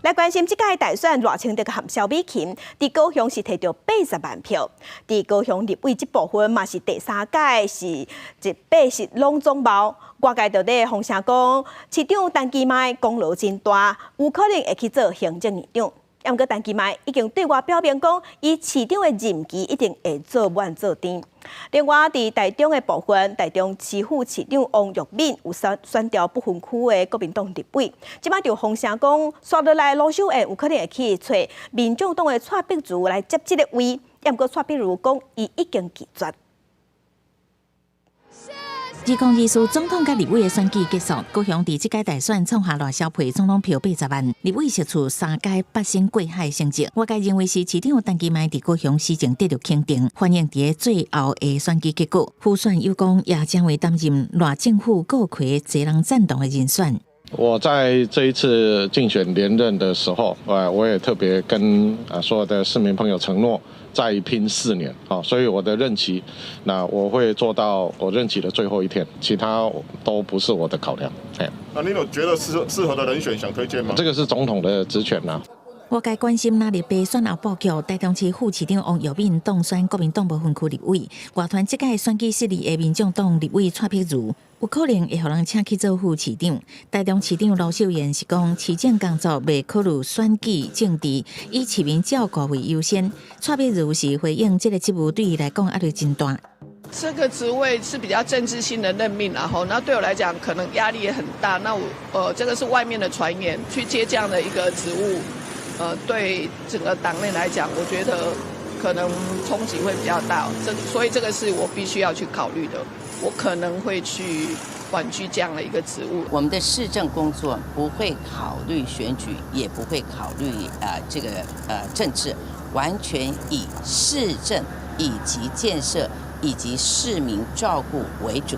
來關心這屆大選賴清德佮蕭美琴，佇高雄是提著80萬票，佇高雄立委這部分嘛是第三屆是一八十攏總無。外界就咧風聲講，市長陳其邁功勞真大，有可能會去做行政院長。毋過陳其邁已經對外表明講，伊市長的任期一定會做滿做甜。另外，佇台中的部分，台中市副市長王育敏有選選調不分區的國民黨立委，這擺就風聲講，紲落來盧秀燕有可能會去揣民眾黨的蔡碧如來接這个位，毋過蔡碧如講，伊已經拒絕。2024總統佮立委的選舉結束，高雄佇這屆大選創下賴蕭配總統票八十萬，立委席次三階八仙過海的成績。外界認為是市長陳其邁佇高雄市政得著肯定，反映佇最後的選舉結果。輔選有講也將會擔任賴政府閣揆濟人贊同的人選。我在這一次競選連任的時候，我也特別跟所有的市民朋友承諾，再拼4年，所以我的任期，那我會做到我任期的最後一天，其他都不是我的考量。哎，那你有覺得適合的人選想推薦嗎？這個是總統的職權啦。外界關心藍綠白選後布局，台中市副市長王育敏當選國民黨無分區立委，外傳這屆選舉失利的民眾黨立委蔡碧如，有可能會予人請去做副市長。台中市長盧秀燕是講，市政工作袂考慮選舉政治，以市民照顧為優先。蔡碧如是回應這个職務對伊來講壓力真大。這個職位是比較政治性的任命，然後那對我來講可能壓力也很大。那我這個是外面的傳言，去接這樣的一個職務，對整個黨內來講，我覺得可能衝擊會比較大。所以這個是我必須要去考慮的。我可能會去婉拒這樣的一個職務。我們的市政工作不會考慮選舉，也不會考慮這個政治，完全以市政以及建設以及市民照顧為主。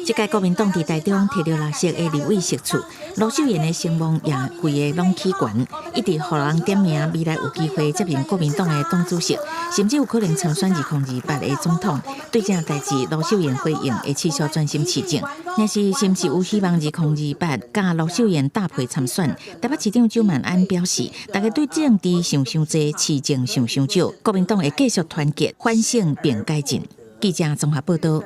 這屆國民黨佇台中提著綠色的立委席次，盧秀燕的聲望也規个攏起懸，一直予人點名未來有機會接任國民黨的黨主席，甚至有可能參選2028的總統。對這代誌，盧秀燕回應會持續專心市政。若是是毋是有希望2028佮盧秀燕搭配參選？台北市長蔣萬安表示，大家對政治想傷濟，市政想傷少，國民黨會繼續團結、反省並改進。記者綜合報道。